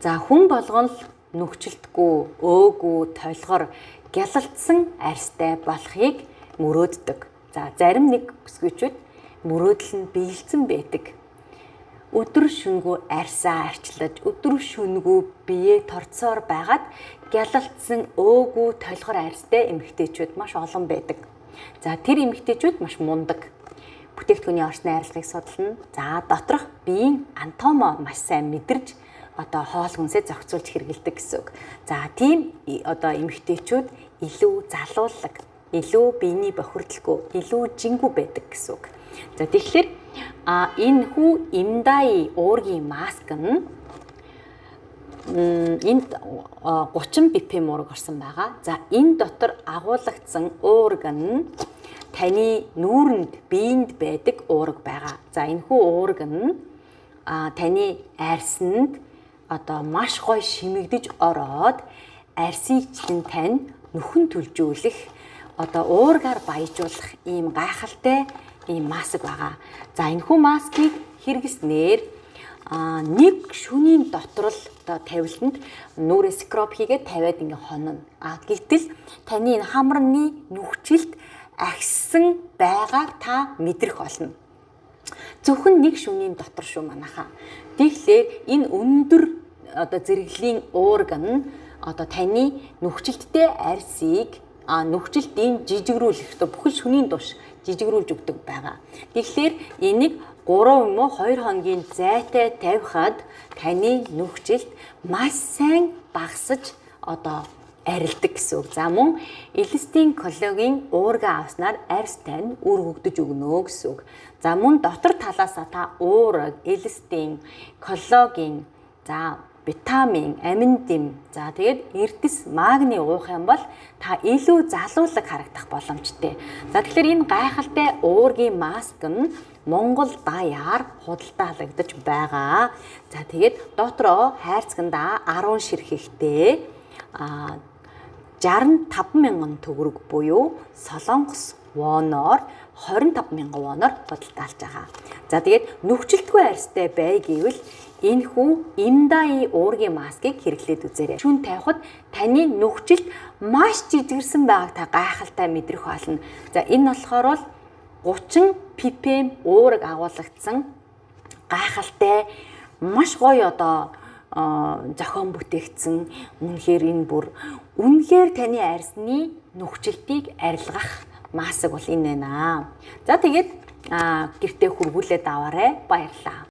За, хүн болгон л нүгчлэлтгүй, өөгүй, толгор, гялалтсан арьстай болохыг мөрөөддөг. За, зарим нэг бүсгүйчүүд мөрөөдөл нь биелсэн байдаг. Өдөр шөнөгүй арьсаа арчлаж, өдөр шөнөгүй биеэ торцоор байгаад гялалтсан, өөгүй, толгор арьстай эмэгтэйчүүд маш олон байдаг. За, тэр эмэгтэйчүүд маш мундаг. Бүтээгдэхүүний орсны арилгыг судална. За, доторх биеийн анатомоо маш сайн мэдэрч одоо хоол хүнсээ зохицуулж хэрэглэдэг гэсэн үг. За, тийм одоо эмэгтэйчүүд илүү залуулаг, илүү биений бохирдолгүй, илүү жингүү байдаг гэсэн үг. За, тэгэхээр энэ хүү Имдай уургийн маск нь энд 30 ppm уураг орсон байгаа. За, энэ дотор агуулгдсан уураг нь таны нүүрэнд, биеинд байдаг уураг байгаа. За, энэ хүү уураг нь таны арьсанд одоо маш гоё шимэгдэж ороод арьсыг чинь тань нөхөн түлжүүлэх, одоо уургаар баяжуулах ийм гайхалтай ийм маск байгаа. За, энэхүү маскыг хэрэглэснээр нэг шөнийн дотор л одоо тавилтанд нүүрээ scrub хийгээд тавиад ингээ хонно. Гэтэл таны энэ хамарны нүхжилт ахисан байгааг та мэдрэх болно. Зөвхөн нэг шөнийн дотор шүү, манайхаа. Тэгэхээр энэ өндөр одоо зэрэглэлийн уурга нь одоо таны нүхжилттэй арьсыг нүхжилтийн жижигрүүлэх, одоо бүхэл шөнийн турш жижигрүүлж өгдөг байгаа. Тэгэхээр энийг 3 юм уу 2 хоногийн зайтай тавихад таны нүхжилт маш сайн багасаж одоо арилдаг гэсэн үг. За, мөн эластин, коллаген уурга авснаар арьс тань үр өгдөж өгнө гэсэн үг. За, мөн дотор талаасаа та уурга, эластин, коллаген, за, витамин, амин дэм, за, тэгээд эрдэс, магний уух юм бол та илүү залуулаг харагдах боломжтой. За, тэгэхээр энэ гайхалтай уургийн маск нь Монгол даяар худалдаалагдаж байгаа. За, тэгээд дотроо хайрцагандаа 10 ширхэгтэй 65 мянган төгрөг буюу Солонгос воноор 25 мянган воноор худалдаалж байгаа. За, тэгээд нүхжилтгүй арьстай бай гэвэл энэхүү Имдай уургийн маскыг хэрэглээд үзээрэй. Шүн тавихад таны нүхжилт маш жижигэрсэн байгааг та гайхалтай мэдрэх болно. За, энэ болохоор бол 30 ppm уураг агуулгдсан гайхалтай маш гоё одоо зохион бүтээгдсэн, үнэхээр энэ бүр үнэхээр таны арьсны нүхжилтийг арилгах маск бол энэ байна. За, тэгээд гэртээ хүргүүлээд аваарай. Баярлалаа.